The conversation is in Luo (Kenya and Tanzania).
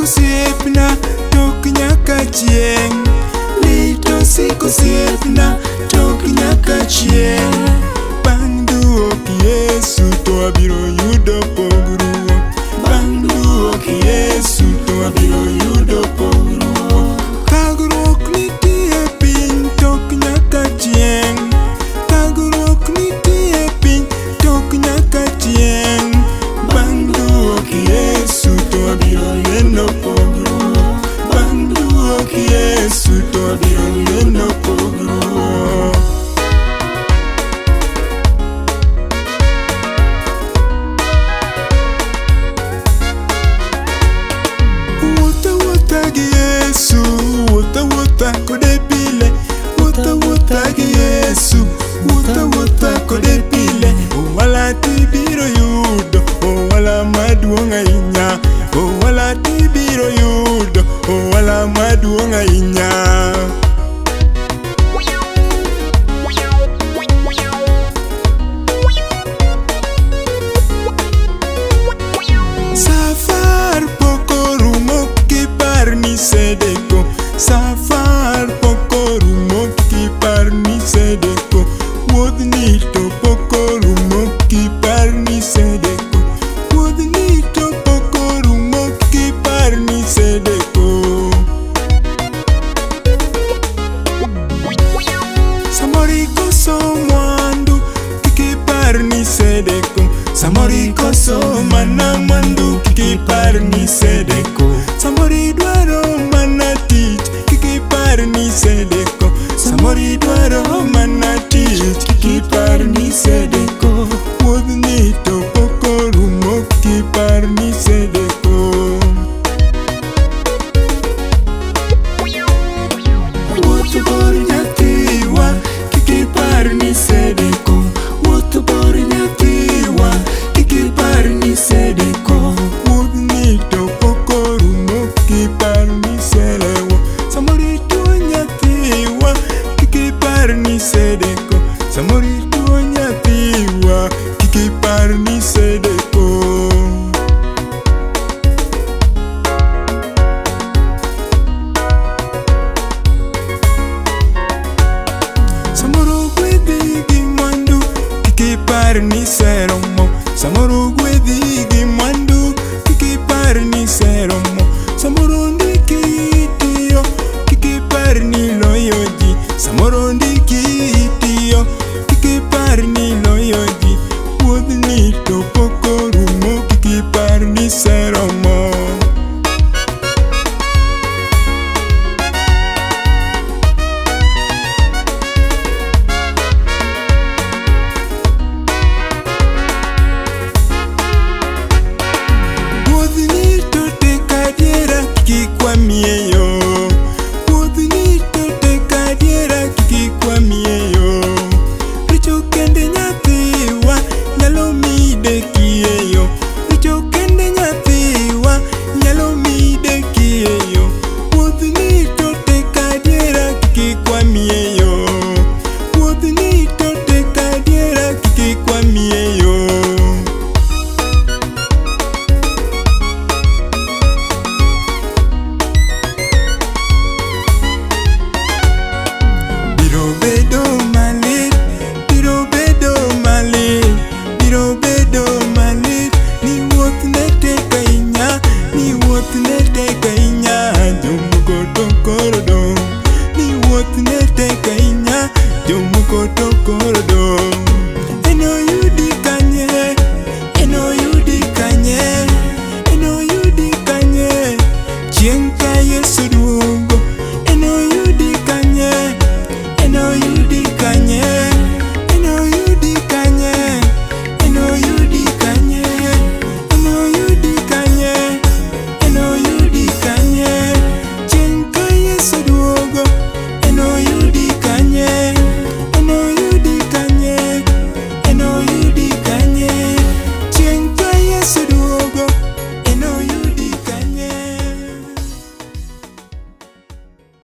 osiepna tok nyaka chieng'. Lit osiko osiepna tok nyaka chieng'. Bang' duok Yesu to abiro yudo pogruok. Bang' duok Yesu to abiro yudo pogruok. Thagruok nitie piny tok nyaka chieng'. Thagruok nitie piny tok nyaka chieng'. Bang' duok Yesu to abiro neno pogruok. Bang' duok Yesu to abiro neno pogruok. Wuotha wuotha gi Yesu, wuotha wuotha kode pile. Wuotha wuotha gi Yesu, wuotha wuotha kode pile. Owala tibiro yudo, owala maduong' ahinya. Owala tibiro yudo, owala maduong' ahinya. Safar pok orumo kipar ni sedeko. Safar pok orumo kipar ni sedeko. Wuodhni to pok orumo kipar ni sedeko. Wuodhni to pok orumo kipar ni sedeko. Samoro ikoso mwandu kik ipar ni sedeko. Samoro ikoso mana mwandu kik ipar ni sedeko. Samoro idwaro mana tich kik ipar ni sedeko. Samoro idwaro mana tich kik ipar ni sedeko. Wuodhni to pok orumo kik ipar ni sedeko. Wuoth bor nyathiwa kik ipar ni sedeko. Wuoth bor nyathiwa kik ipar ni sedeko. Wuodhni to pok orumo kik ipar ni selewo. Samoro ituo nyathiwa kik ipar ni sedeko. Samoro ituo nyathiwa kik ipar ni sedeko. Samoro gwedhi gi mwandu kik ipar ni seromo. Samoro